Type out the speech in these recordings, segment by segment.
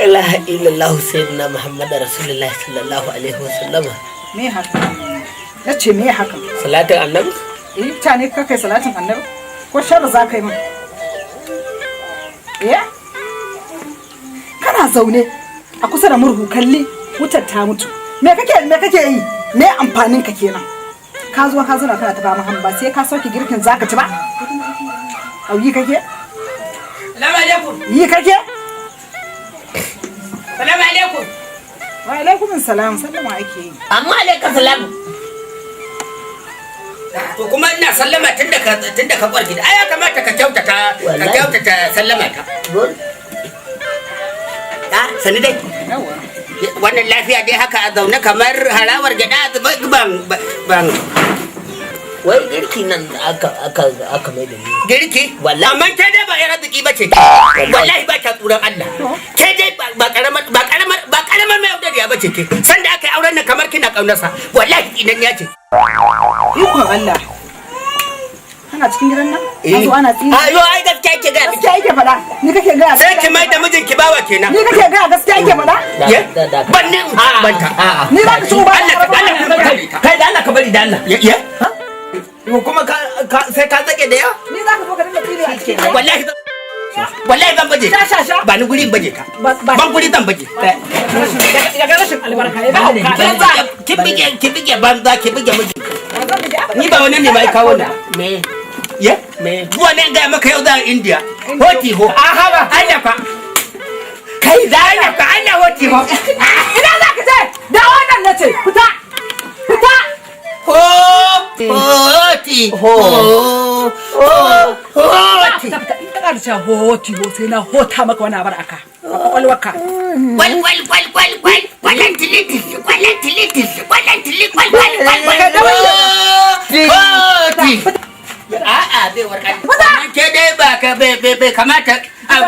Ilaha illallah sayyidina Muhammad Rasulullahi sallallahu alaihi wasallam. Me haka? Na ce me haka? Salatin annabi. Eh, ta ne ka kai salatin annabi? Ko sharri za ka yi min? Eh, kana zaune a kusa da murhu, kalli wutar ta mutu. Me kake yi? Me amfanin ka kenan? Ka zo ka zauna kana ta fama hamba, sai ka sauke girkin zaka ci ba? Au, yi kake? Salamu alaikum. Yi kake? Salamu alaikum. Wa alaikum salam. Sallama ake yi. Amma alaikum salam. To kuma ina sallama tun da ka kwar gida. Ai ya kamata ka Wallahi. kyautata sallama ta. Ha, sani dai. Yawa. Wannan lafiya dai haka a zaune kamar harawar gyada ban ban Wai girki nan aka mai da ni. Girki? Wallahi. Amma ke dai ba yar arziki ba ce. Wallahi ba ta tsoron Allah. Ke dai ba karamar mai yaudariya ba ce ke. Sanda aka yi auren nan kamar kina kaunarsa. Wallahi idan ya ce. Ikon Allah, kana cikin gidan nan an zo ana tsini. Ayo, ai gaskiya ke ga miki. Gaskiya yake faɗa, ni kake gaya? Sai ki mai da mijinki bawa kenan. Ni kake gaya gaskiya yake faɗa? Da Ye? da da. Ban ni banta. Ni za ka ci uba? Allah ka Allah ka kare ta. Kai, da Allah ka bari, da Allah. Ye ye? Yo, kuma ka sai ka zake da yawa. Ni za ka zo ka dinga tsini a cikin gidan? Wallahi zan baje. Sha sha sha. Ba ni guri in baje ta. Ba Ban guri zan baje. Daga rashin albarka ya ba hauka banza. Ki bige banza, ki bige miji. Ni ba wani ne mai kawo ni. Me? Ye? Me? Zuwa ne in gaya maka yau za a India. Hoti ho. A haba. Allah fa. Kai da Allah fa, Allah, hoti ho. Ina za ka je da wannan? Na ce fita, fita. Ho hoti ho ho hoti. Fita, fita. In ka ƙara cewa hoti ho, sai na hota maka wani abar aka a kwakwalwarka. Kwal kwal kwal kwal kwal kwalantiliti kwalantiliti kwalantili kwal kwal kwal kwal. Hoti. A'a, bai warkar. Ke dai ba ka bai kamata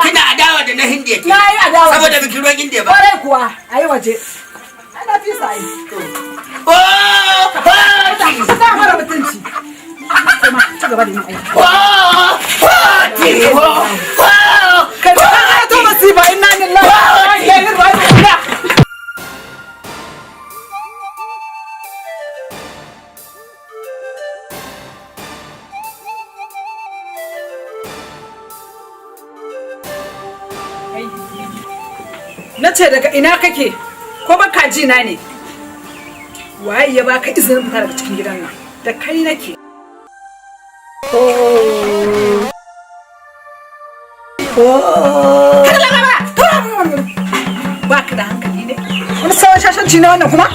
kina adawa da na Hindiya ke. Na yi adawa. Saboda bikin ruwan Indiya ba. Kwarai kuwa, a yi waje. Ana fi sa yi. Oh, hoti. Fita mara mutunci. Kuma ci gaba da yin aiki. Oh, hoti. Oh, oh. Kai ka to masifa, inna lillahi wa inna ilaihi raji'un. Na ce daga ina kake? Ko baka ji na ne? Waye ya baka izinin fita daga cikin gidan nan? Da kai nake. Kada la gaba! Ba ka da hankali ne? Wani sauran shashanci na wannan kuma?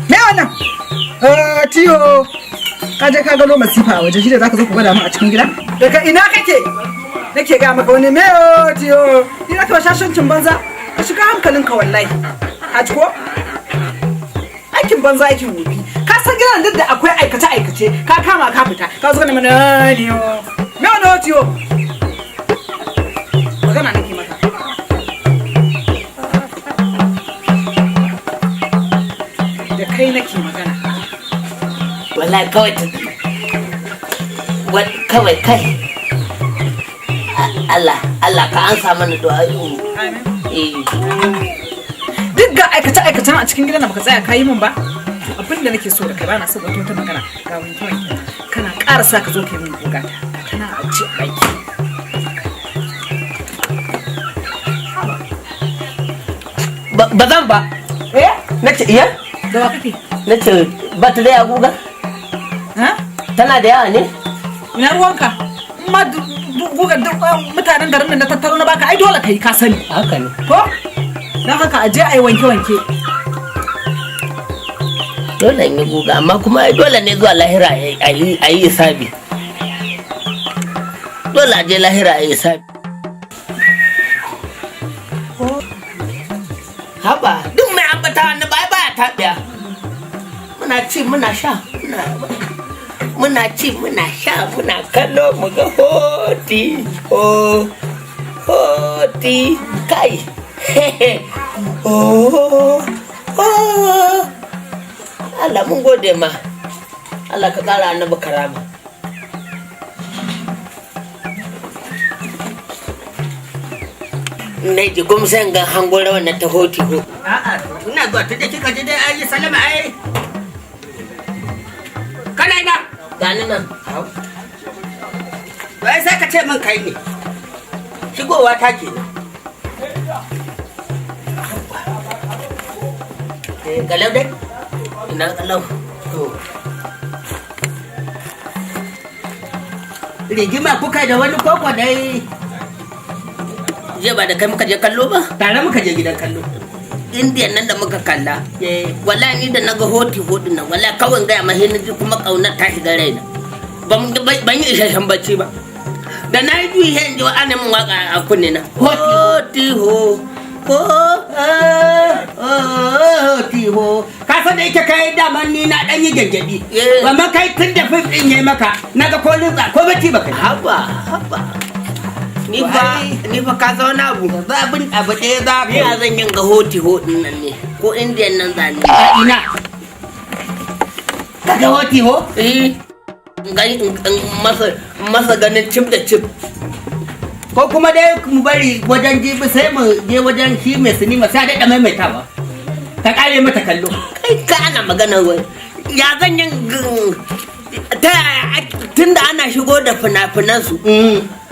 Me wannan? Eh, tiyo. Ka je ka gano masifa a waje, shi da zaka zo ku gwada mu a cikin gida? Daga ina kake? Nake ga maka wani me o tiyo. Ni zaka ba shashancin banza? Ka shiga hankalinka wallahi. Ka ji ko? Aikin banza, aikin wofi. Ka san gidan duk da akwai aikace aikace, ka kama ka fita. Ka zo kana mana niyo. Me wannan tiyo? Magana nake maka. Da kai nake magana. Wallahi kawai ta kawai kai. Allah, Allah ka ansa mana du'a'in mu. Amin. Eh. Duk ga aikace aikacen a cikin gidan da baka tsaya kayi min ba. Abin da nake so da kai, bana son wata magana. Ga wanke wanke, kana ƙara sa ka zo ka yi min guga ta tana a ci a baki. Ba zan ba. Eh. Nace iya? Da wa kake? Nace ba ta da yawa guga? Ha? Tana da yawa ne? Ina ruwanka? In ma guga duk mutanen garin nan na tattaro na baka, ai dole ka yi, ka sani. Haka ne. Ko don haka a je a yi wanke wanke. Dole in yi guga, amma kuma ai dole ne zuwa lahira a yi hisabi. Dole a je lahira a yi hisabi. Haba, duk mai ambata wani ba baya taɓiya. Muna ci muna sha, muna ci muna sha, muna kallo mu ga hoti ho hoti kai. Oh, oh. Allah mun gode ma. Allah ka kara annabi karama. Na ji gumsan ga hango rawan na ta hoti ho. A'a, ina zuwa tunda kika ji dai an yi salama ai. Kana ina? Gani nan. Wai sai ka ce min kai ne. Shigowa ta kenan. Eh, Kalau dai? Ina kalau. To. Rigima kuka da wani koko dai? Jiya ba da kai muka je kallo ba? Tare muka je gidan kallo. Indiyan nan da muka kalla. Eh, Wallahi ni da naga hoti hoti nan, wallahi kawai gaya ma sai na ji kuma kaunar ta shiga raina. Ban yi isasshen bacci ba. Da na yi juyi sai in ji wa ana min waka a kunne na. Hoti ho. Ho, oh, tiho. Ka san da yake kai daman ni na dan yi gyangyaɗi. Eh. Amma kai tun da fim ɗin yayi maka, naga ko rintsa ko bacci baka yi. Haba, haba. Ni fa, ni fa ka zauna abu. Yanzu abin abu ɗaya za ka Ni a yi. zan yin ga hoti hoti nan ne, ko indiyan nan zane. A ina? Ka ga hoti ho? Eh, in masa masa ganin cip da cip. Ko kuma dai mu bari wajen jibi sai mu je wajen shi mai sinima sai a daɗa maimaitawa. Ka ƙare mata kallo. Kai ka ana magana wai. Ya zan yin ta yaya tunda ana shigo da fina-finan su.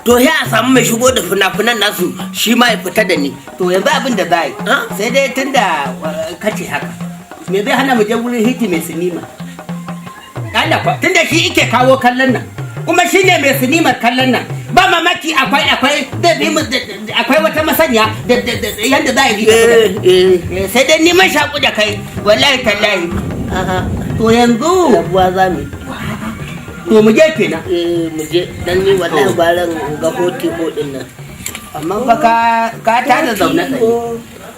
To ya a samu mai shigo da fina-finan nasu shi ma ya fita da ni. To yanzu abin da za a yi. Ha? Sai dai tunda kace haka. Me zai hana mu je wurin hiti mai sinima? Allah kwa tunda shi yake kawo kallon nan. Kuma shi ne mai sinimar kallon nan. Ba mamaki akwai zai bi mu akwai wata masaniya da yanda za a yi. Eh, Eh, sai dai neman shaku da kai wallahi tallahi. A'a, To yanzu rabuwa za mu yi. To mu je kenan. Eh, mu je dan ni wallahi gwaran ga hoti hodin nan. Amma fa ka tada zaune tsaye.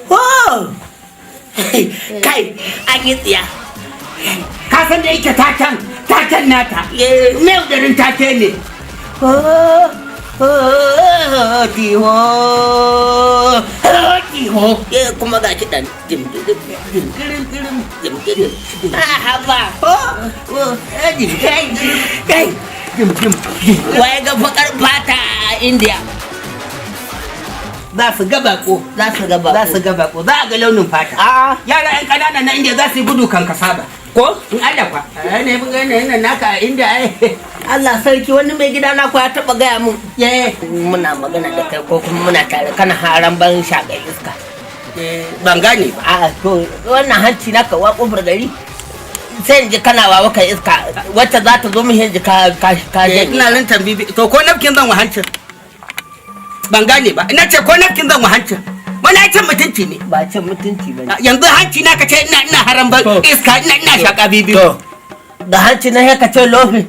Oh! Kai, an yi tsiya. Ka san da yake taken nata. Eh. Me yaudarin take ne. Oh, oh, tiho, oh, tiho. Eh, kuma ga kiɗan jim jim jim Girin, girin, jim jim. Ah, haba. oh, oh, eh, jim, Kai, kai. jim, jim. Waye ga bakar fata a India? Za su ga bako. Za su ga bako. Za su ga bako. Za a ga launin fata. Ah, Yara 'yan ƙanana na India za su yi gudu kan kasaba. ko? In Allah kwa. Ai, ne mun ga yanayin naka a India ai. Allah sarki, wani mai gida na ko ya taba gaya mun. Ye. Muna magana da kai ko kuma muna tare kana haran ban shaƙar iska. Eh, ban gane ba. A'a, to wannan hanci naka wa kofar gari sai in ji kana wawa kai iska wacce za ta zo min in ji ka Eh, janye. ina nan tambibi to ko nafkin zan wa hancin? Ban gane ba. Ina ce ko nafkin zan wa hancin? Wani ai cin mutunci ne. Ba cin mutunci ba ne. Yanzu hanci na ka ce ina haram ba To. iska ina shaka bibiyu. To da hanci na haka ce lofi.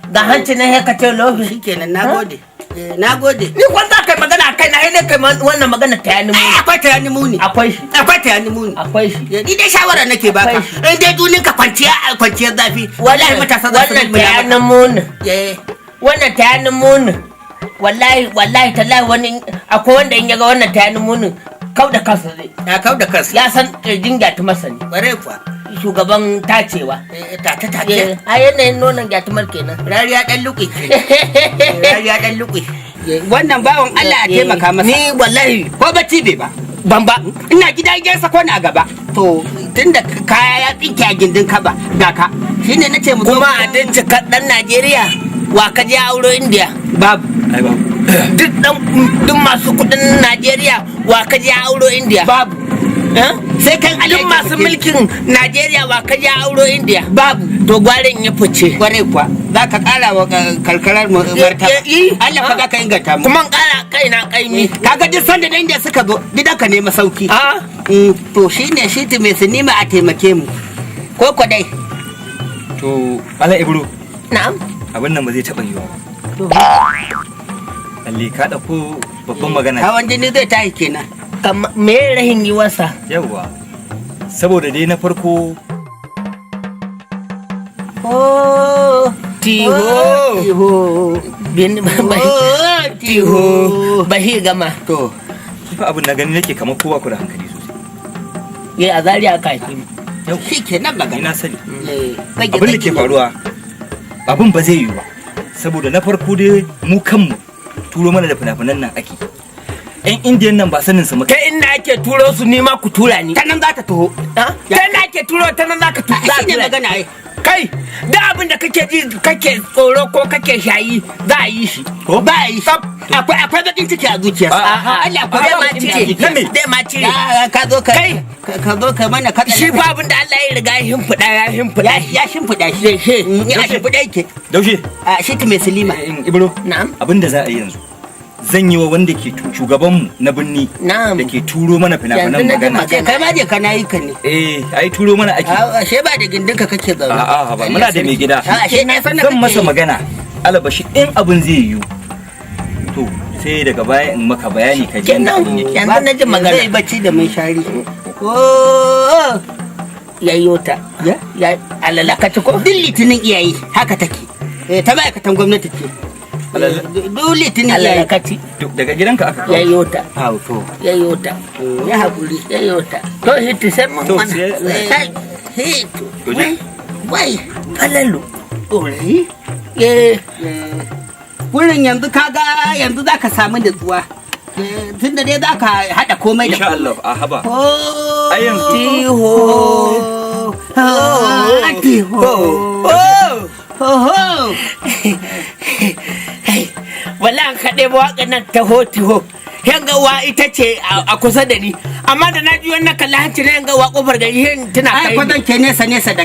Da hanci na haka ce lofi. Shikenan, nagode. Eh, nagode. Ni kwan za ka yi magana a kai na sai dai kai wannan magana ta yani Ai muni. akwai ta yani muni. Akwai shi. Akwai ta yani muni. Akwai shi. Eh, ni dai shawara nake baka. Akwai In dai dunin ka kwanciya a kwanciyar zafi. Wallahi matasa za su Wannan ta mulmula yani maka. muni. Eh, Wannan ta yani muni. Wallahi wallahi tallahi wani akwai wanda in ya ga wannan ta yani muni kau da kansa zai. ya kau da kansa. Ya san kirjin gyatu masa ne. Bare kuwa. Shugaban tacewa. Eh, take take. Eh, a yanayin nonon gyatumar kenan. Rariya dan luƙi. Rariya dan luƙi. Wannan bawan Allah a taimaka masa. Ni wallahi Ko bacci bai ba. ban ba. Ina gida ya sako ni a gaba. To tunda kaya ya tsinke a gindin kaba ga ka. Shine nace mu zo. Kuma a duk cikar dan Najeriya wa ka je auro India? Babu. Ai babu. Duk dan duk masu kudin Najeriya wa ka je auro India? Babu. Eh? Sai kan Allah Duk ya masu taimake ni. mulkin Najeriya wa ka je auro India? Babu. To gwarin ya fice. Kwarai kuwa za ka kara wa karkarar mu martaba. Eh, eh. Allah fa za ka inganta mu. Kuma in kara kaina kaimi. Kaga duk sanda da inda suka zo gidanka ne masauki. A To shine shi mai sinima a taimake mu. Ko ko dai. To Malam Ibro, na'am. abin nan ba zai taɓa yiwa ba. Lalle ka ɗauko babban magana. Hawan jini zai tashi kenan. Me rahin yiwarsa? Yawwa. Saboda dai na farko Oh, Tiho. tiho. Bin Oh, tiho. Bahi gama. To, shi fa abin na gani nake kamar kowa ku da hankali sosai. Ye a Zaria aka haife mu. shi kenan Ni magana. na sani. Eh, zage Abin da zage ke faruwa abin ba zai yiwu ba. Saboda na farko dai mu kanmu Turo mana da fina-finan nan ake. Yan Indiyan nan ba sanin su muka. Ta inda ake turo su, ni ma ku tura ni. Ta nan za ta taho. Ta inda ake turo, ta nan za ka tura. Shi ne magana ai. Kai, da abin da kake ji kake tsoro ko kake shayi, za a yi shi. Ko? Ba a yi. Akwai bakin ciki a zuciyarsa. Allah, akwai Zai ma bakin ciki a cire. zuciyarsa. Zai ma cire. Ya, ka zo ka Kai. Ka zo ka mana ka Shi fa abin da Allah ya riga ya shimfiɗa, ya shimfiɗa. Ya shimfiɗa shi. Ya shimfiɗa yake. Daushe. A shi mai silima. Ibro. Na'am. Abin da za a yi yanzu. Zan yi wa wanda ke shugabanmu na birni Na'am. da ke turo mana fina-finan Yanzu na ji magana. Ce kai ma je kana yi ka ne. Eh, ai turo mana ake. A, ashe ba da gindinka kake zaune. A'a, ba muna da mai gida. A, ashe na san na Zan kake masa yi. magana. Alabashi in abin zai yiwu. To, sai daga baya in maka bayani ka ji yadda abin yake. Yanzu na ji magana. Zai bacci da mai shari. Oh. Yayyo ta. Ya? Ya alalaka ci ko? Duk Litinin iyayi haka take. Eh, ta ma'aikatan gwamnati ce. Duk Litinin iyayi. Alalaka ci. To, daga gidanka aka kawo. Yayyo ta. Hau to. Yayyo ta. Ya haƙuri. Yayyo ta. To hiti sai mun To, mana. sai- Sai hito. To, je. Wai wai falalu. Ɗorayi. Eh. Wurin yanzu kaga yanzu za ka samu nutsuwa. Eh, tunda dai za ka haɗa komai da Insha Allah, a haba. Oh. Ai yanzu. Tiho. Oh. Tiho. Oh. Oh. Wala an kaɗe waƙa nan ta hotiho. Yanga wa ita ce a kusa da ni. Amma da na ji wannan kalla hanci na yanga wa kofar gari hin tana Ai kai. kwatan ke nesa nesa da